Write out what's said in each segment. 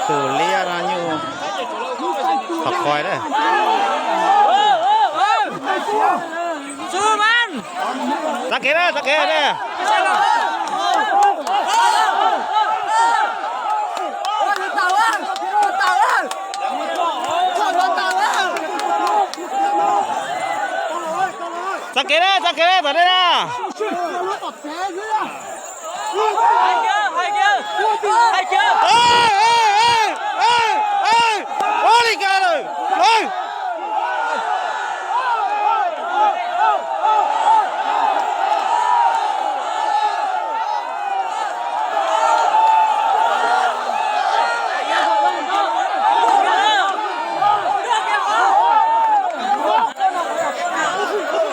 Tus liab no nyuj qhov qhoi na. Txav kev na, txav kev na. Txav kev na, txav kev na, tom nej na. Ua li cas lawm?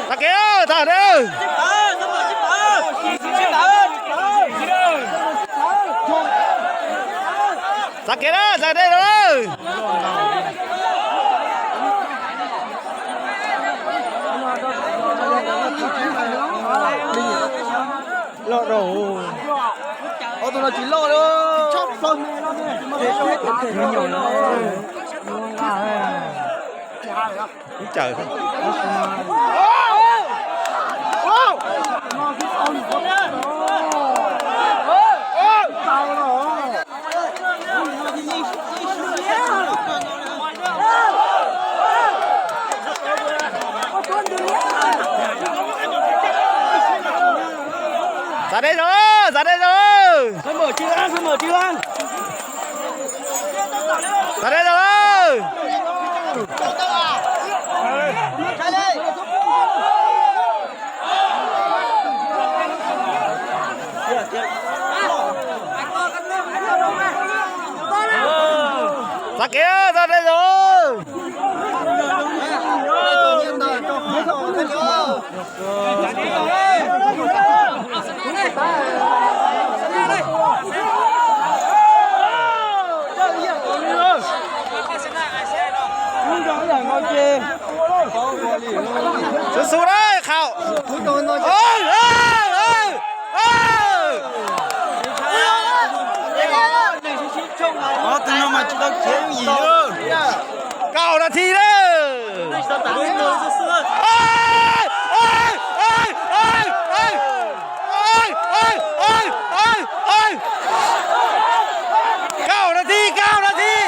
Tag kev, tag kev. Txav kev na, txav kev na. Loj rau. Ob tug no tsis loj li. Ib caws. Txav dej zog, txav dej zog. Txav dej zog. Txav kev, txav dej zog. Xub xub na, Khaum. Ob tug no mas tsis tau khiav yooj yim li. Kaum nas this na. Kaum nas this, kaum nas this.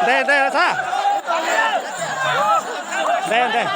Ntes, ntes, txhob. Ntes, ntes.